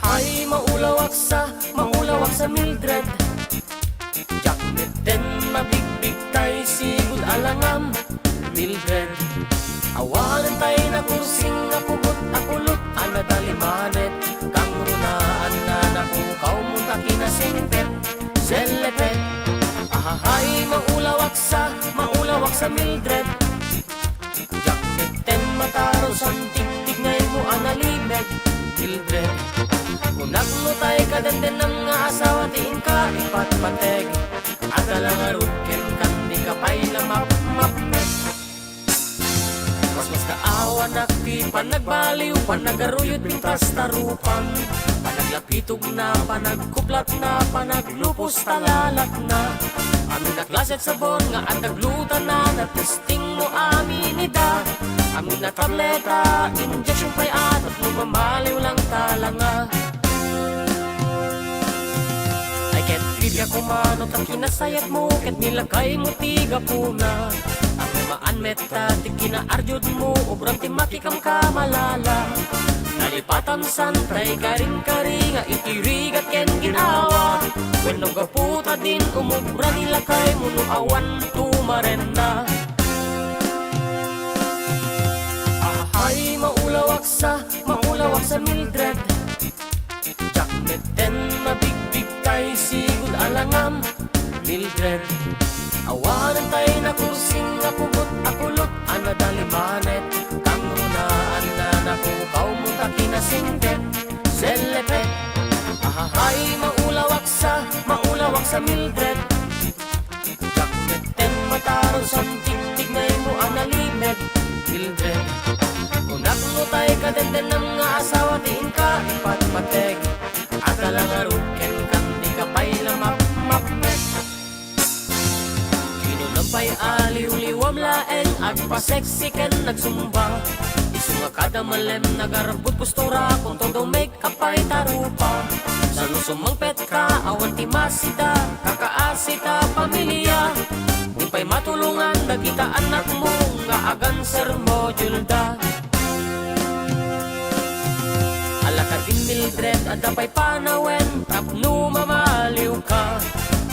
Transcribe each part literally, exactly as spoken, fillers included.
Ay, maulawak sa, maulawak sa Mildred. Diak metten mabigbigtay sigud a langam, Mildred. Awanen tay nakursing a pugot a kulot a nadalimanet, kangrunaan na napukaw mo ta kinasingpet, selepet. Ahahay, maulawak sa, maulawak sa Mildred. Diak metten matarusan tigtignaymo a nalimed, Mildred. Kunak no tay kadendennam nga asawa ti inka ipatpateg. Adda la ngarud kenka, dika pay la mapmapnek. Masmaskaawanak ti panagbaliw, panagaruyod, pintas, tarupang, panaglapitog na, panagkuplat na, panaglupos, talalak na. Amin a klase sabon nga adda glutana, natis- Tingmo amin ida, amin a tableta, injection pay a tapno mamaliw lang talanga. Ay ket bibiag kumano ta kinasayatmo ket nilakaymo ti gapuna. Ang maan met ta ti kinaarjudmo, ubram ti makikamkamalala. Nalipatan san tay karingkari nga iti rigat ken ginawa. Wenno gapu ta din umubra ni lakaymo no awan tumarenna. Ahay, maulawak sa, maulawak sa Mildred. Diak metten mabigbigtay sigud a langam, Mildred. Awanen tay nakursing a pugot a kulot a nadalimanet. Kangrunaan na napukawmo ta kinasingpet, selepet. Ahahay, maulawak sa, maulawak sa Mildred. Diak metten matarusan tigtignaymo a nalimed, Mildred. Kunak no tay kadendennam nga asawa ti inka ipatpateg. Adda la ngarud kenka, dika pay la mapmapnek. Kinunam pay a liwliwam laeng agpaseksi ken nagsumba. Isu nga kada malem nagarbud postura, con todo make-up pay tarupa. Sano sumangpetka, awan ti masida, kakaasi ta pamilia. Di pay matulongan dagita annakmo nga agansermo, Julda. Ala kadin, Mildred, adda pay panawen tapno mamaliwka.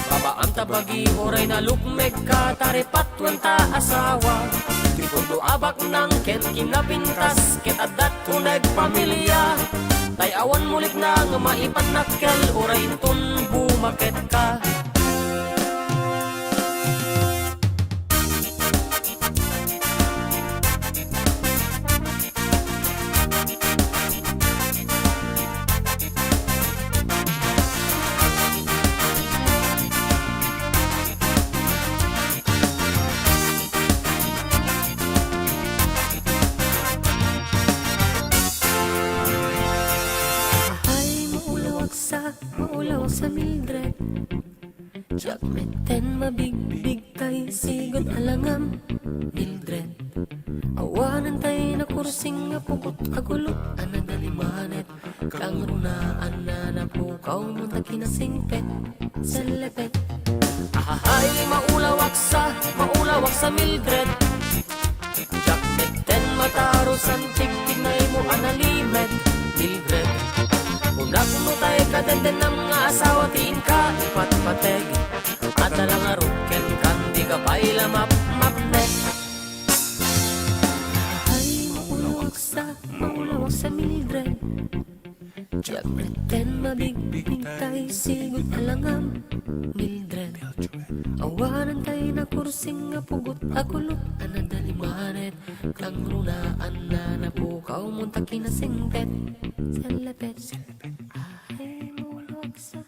Babaam ta bagi uray nalukmegka, taripatuen ta asawa. Ti pudno a baknang ken kinapintas ket adda uneg pamilia. Tay awan mulikna nga maipannakkel uray inton bumaketka. Ay, maulawak sa, maulawak sa Mildred. Diak metten mabigbigtay sigud a langam, Mildred. Awanen tay nakursing a pugot a kulot a nadalimanet. Kangrunaan na napukawmo ta kinasingpet, selepet. Ahahay, maulawak sa, maulawak sa Mildred. Diak metten matarusan tigtignaymo a nalimed, Mildred. Kunak no tay kadendennam nga asawa ti inka ipatpateg. Adda la ngarud kenka, dika pay la mapmapnek. Ay, maulawak sa, maulawak sa Mildred. Diak metten mabigbigtay sigud a langam, Mildred. Awanen tay nakursing a pugot a kulot a nadalimanet. Kangrunaan na napukawmo ta kinasingpet, selepet. Ay, maulawak sa,